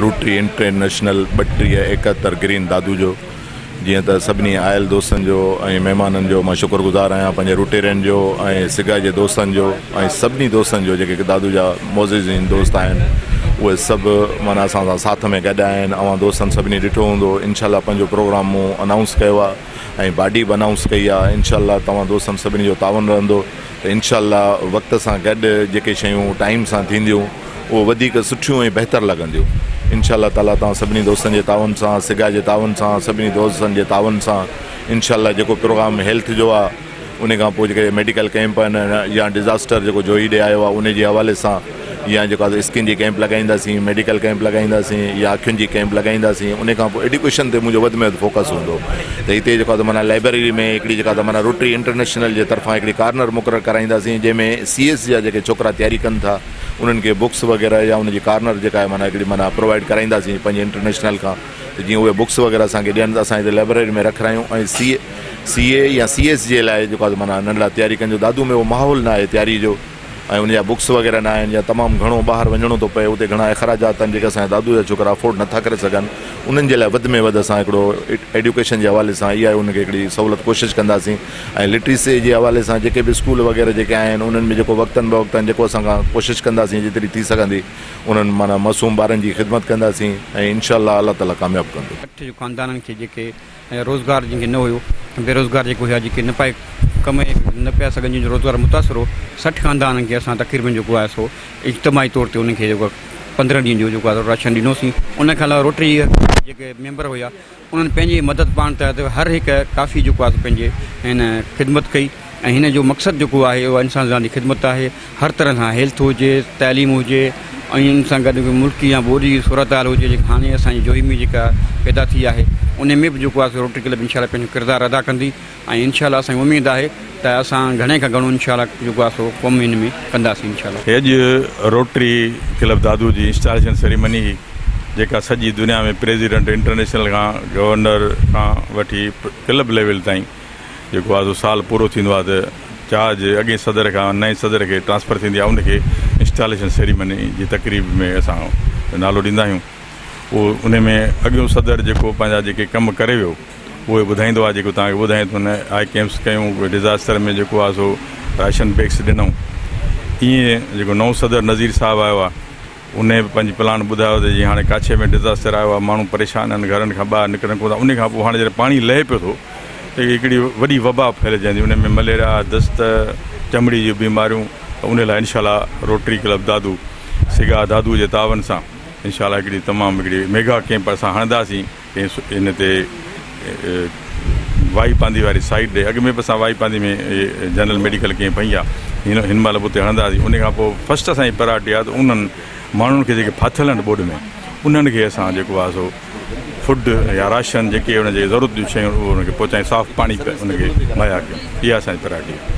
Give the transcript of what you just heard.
Rotary international 32 71 green Dadu جو. جيئن ته سڀني آيل دوستن جو ۽ مهمانن جو مان شڪر گذار آهيان، پنهنجي روٽيرين جو ۽ سگا جي دوستن جو ۽ سڀني دوستن جو جيڪي دادو جا معززين دوست آهن، اهي سڀ معنيٰ اسان سان ساٿ ۾ گڏ آهن. اوهان دوستن سڀني ڏٺو هوندو، انشاء الله پنهنجو پروگرام مون انائونس ڪيو آهي ۽ باڊي به انائونس ڪئي آهي. انشاء الله توهان دوستن سڀني جو تعاون رهندو ته انشاء الله وقت سان گڏ جيڪي شيون ٽائيم سان ٿينديون اهو وڌيڪ سٺيون ۽ بهتر لڳنديون. انشاء الله تعالي توهان سڀني دوستن جي تعاون سان، سگا جي تعاون سان، سڀني دوستن جي تعاون سان انشاء الله جيڪو پروگرام هيلٿ جو آهي، ان کان پوء جيڪي ميڊيڪل ڪئمپ آهن يا ڊزاسٽر جيڪو جوهي ڏي آيو آهي ان جي حوالي سان، يا جيڪو آهي اسڪن جي ڪئمپ لڳائينداسين، ميڊيڪل ڪئمپ لڳائينداسين يا اکين جي ڪئمپ لڳائينداسين. ان کان پوء ايڊيوڪيشن تي منهنجو وڌ ۾ وڌ فوڪس هوندو ته هتي جيڪو آهي معنيٰ لائبريري ۾ هڪڙي جيڪا ته معنيٰ روٽري انٽرنيشنل جي طرفان هڪڙي ڪارنر مقرر ڪرائينداسين، جنهن ۾ سي ايس جا جيڪي ڇوڪرا تياري ڪن ٿا انهن کي بڪس وغيره يا ان جي ڪارنر جيڪا آهي معنيٰ هڪڙي معنيٰ پرووائيڊ ڪرائينداسين پنهنجي انٽرنيشنل کان ته جيئن اهي بڪس وغيره اسان کي ڏين ته اسان هتي لائبريري ۾ رکرايون ۽ سي سي اي يا سي ايس جي لاء جيڪو آهي معنيٰ ننڍڙا تياري ڪن جو دادو ۾ اهو ماحول نه آهي تياري جو ۽ ان جا بڪس وغيره نه آهن يا تمام گهڻو ٻاهر وڃڻو ٿو پئي، اتي گهڻا اخراجات آهن جيڪي اسان جا دادو جا ڇوڪرا افورڊ نٿا ڪري سگهن. انهن جي لاء وڌ ۾ وڌ اسان هڪڙو ايڊيوڪيشن جي حوالي سان اها انهن کي هڪڙي سهولت ڪوشش ڪنداسين ۽ لٽريسي جي حوالي سان جيڪي به اسڪول وغيره جيڪي آهن انهن ۾ جيڪو وقتن بوقتن جيڪو اسان کان ڪوشش ڪنداسين جيتري ٿي سگهندي انهن معنيٰ معصوم ٻارن جي خدمت ڪنداسين ۽ انشاء الله الله تعالي ڪامياب ڪندو. 60 جو خاندانن کي جيڪي روزگار جن کي نه هيو، بيروزگار جيڪي هيا، جيڪي نه پائي ڪمائي نه پيا سگهن، جن جو روزگار متاثر هو، 60 خاندانن کي اسان تقريبن جيڪو آهي سو اجتماعي طور تي انهن کي جيڪو 15 ڏينهن جو جيڪو آهي راشن ڏنوسين. ان کان علاوه روٽري جيڪي ميمبر هيا انهن پنهنجي مدد پاڻ تحت هر هڪ ڪافي جيڪو آهي سو پنهنجي هن خدمت ڪئي ۽ هن جو مقصد جيڪو آهي اهو انسان ذات جي خدمت آهي. هر طرح سان هيلٿ هجي، تعليم هجي ۽ ان سان گڏ ملڪي يا ٻوڏ جي صورتحال هجي، جيڪا هاڻي اسان جي جوهي ۾ جيڪا پيدا ٿي آهي ان ۾ به جيڪو آهي سو روٽري ڪلب انشاء الله پنهنجو ڪردار ادا ڪندي ۽ انشاء الله اسان کي اميد آهي ته اسان گهڻي کان گهڻو انشاء الله جيڪو آهي سو ڪم هن ۾ ڪنداسين انشاء الله. هي اڄ روٽري ڪلب دادو جي انسٽاليشن سيريمني هئي جيڪا سڄي دنيا ۾ پريزيڊنٽ انٽرنيشنل کان گورنر کان وٺي ڪلب ليول تائين جيڪو آهي سو سال پورو ٿيندو آهي ته چارج اڳئين صدر کان نئين صدر کي ٽرانسفر ٿيندي آهي ان کي انسٽاليشن سيريمني جي تقريب ۾ اسان نالو ڏيندا آهيون اهو ان ۾ اڳيون صدر جيڪو پنهنجا جيڪي ڪم ڪري ويو اهي ٻڌائيندو آهي جيڪو توهان کي ٻڌائين ٿو نه آء ڪيمپس ڪيون ڊزاسٽر ۾ جيڪو آهي سو راشن بيگس ڏنائون ائين جيڪو نئون صدر نذير صاحب آيو آهي انهي به پنهنجي پلان ٻڌايو ته جيئن هاڻي ڪاڇي ۾ ڊزاسٽر آيو آهي ماڻهو پريشان آهن گهرن کان ٻاهر نڪرن ڪونه ٿا انهي کان پوء هاڻي جڏهن پاڻي لهي پيو ٿو ته هڪڙي وڏي وبا ڦهلجندي انهي ۾ مليريا دست چمڙي جون بيماريون ته انهي لاء انشاء الله روٽري ڪلب دادو سگا دادو جي تعاون سان انشاء الله هڪڙي تمام هڪڙي ميگا ڪيمپ اسان هڻنداسين ان تي وائي پانڌي واري سائيڊ ڏي اڳ ۾ به اسان وائي پانڌي ۾ جنرل ميڊيڪل ڪيمپ هنئي آهي هن مهل به اتي هڻنداسين ان کان پوء فسٽ اسان جي پرائرٽي آهي ته انهن ماڻهن کي جيڪي ڦاٿل آهن ٻوڏ ۾ انهن کي اسان جيڪو آهي سو فوڊ يا راشن جيڪي انهن جي ضرورت جون شيون اهو انهن کي پهچائين صاف پاڻي ان کي مهيا ڪيون اها اسان جي پرائرٽي آهي.